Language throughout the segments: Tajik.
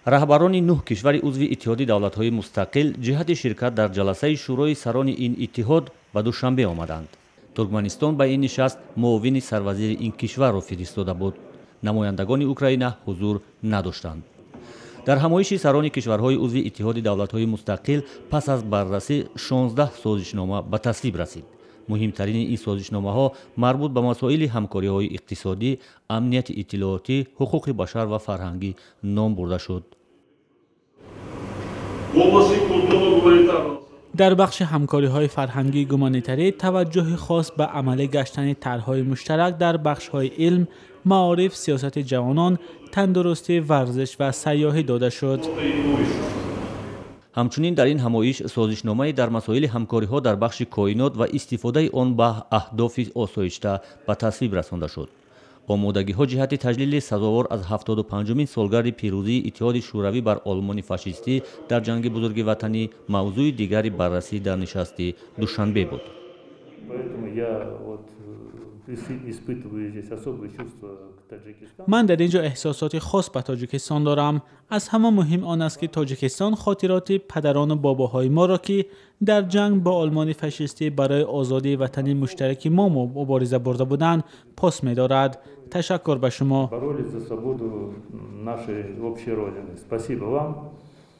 Раҳбарони нӯҳ кишвари узви Иттиҳоди давлатҳои мустақил ҷиҳати ширкат дар ҷаласаи Шӯрои сарони ин иттиҳод ба Душанбе омаданд. Туркманистон ба ин нишаст муовини сарвазири ин кишварро фиристода буд. Намояндагони Украина ҳузур надоштанд. Дар ҳамоиши сарони кишварҳои узви Иттиҳоди давлатҳои мустақил пас аз баррасӣ 16 созишнома ба тасвиб расид. Муҳимтарини ин созишномаҳо марбут ба масоили ҳамкориҳои иқтисодӣ, амнияти иттилоотӣ, ҳуқуқи башар ва фарҳангӣ ном бурда шуд. Дар бахши ҳамкориҳои фарҳангии гуманитарӣ таваҷҷӯҳи хос ба амалӣ гаштани тарҳҳои муштарак дар бахшҳои илм, маориф, сиёсати ҷавонон, тандурустӣ, варзиш ва сайёҳӣ дода шуд. Ҳамчунин дар ин ҳамоиш созишномае дар масоили ҳамкориҳо дар бахши коинот ва истифодаи он ба аҳдофи осоишта ба тасвиб расонда шуд. Омодагиҳо ҷиҳати таҷлили сазовор аз 75-умин солгарди пирӯзии Иттиҳоди Шӯравӣ бар Олмони фашистӣ дар Ҷанги Бузурги Ватанӣ мавзӯи дигари баррасӣ дар нишасти Душанбе буд. Ман дар ин ҷо эҳсосоти хос ба Тоҷикистон дорам. Аз ҳама муҳим он аст, ки Тоҷикистон хотироти падарону бобоҳои моро, ки дар ҷанг бо Олмони фашистӣ барои озодии ватани муштараки мо мубориза бурда буданд, пос медорад. Ташаккур ба шумо.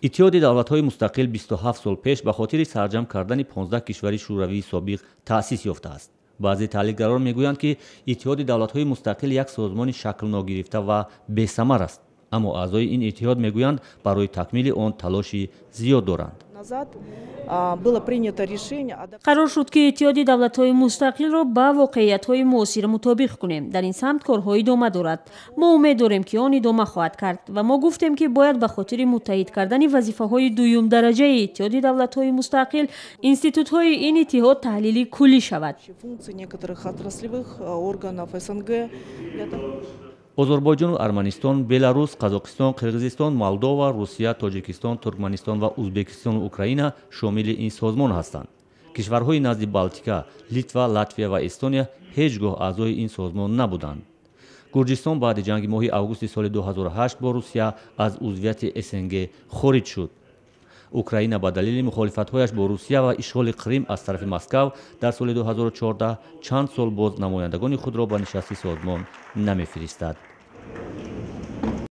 Иттиҳоди давлатҳои мустақил 27 сол пеш ба хотири сарҷамъ кардани 15 кишвари шӯравии собиқ таъсис ёфтааст. Баъзе таҳлилгарон мегӯянд, ки Иттиҳоди давлатҳои мустақил як созмони шаклногирифта ва бесамар аст. Аммо аъзои ин иттиҳод мегӯянд, барои такмили он талоши зиёд доранд. Қарор шуд, ки Иттиҳоди давлатҳои мустақилро ба воқеиятҳои муосир мутобиқ кунем. Дар ин самт корҳо идома дорад. Мо умед дорем, ки он идома хоҳад кард ва мо гуфтем, ки бояд ба хотири муттаҳид кардани вазифаҳои дуюмдараҷаи Иттиҳоди давлатҳои мустақил институтҳои ин иттиҳод таҳлили куллӣ шавад. Озарбойҷону Арманистон, Беларус, Қазоқистон, Қирғизистон, Молдова, Русия, Тоҷикистон, Туркманистон ва Узбекистону Украина шомили ин созмон ҳастанд. Кишварҳои назди Балтика, Литва, Латвия ва Эстония ҳеҷ гоҳ аъзои ин созмон набуданд. Гурҷистон баъди ҷанги моҳи августи соли 2008 бо Русия аз узвияти СНГ хориҷ шуд. Украина ба далели мухолифатҳояш бо Русия ва ишғоли Қрим аз тарафи Москав дар соли 2014 чанд сол боз намояндагони худро ба нишасти созмон намефиристад.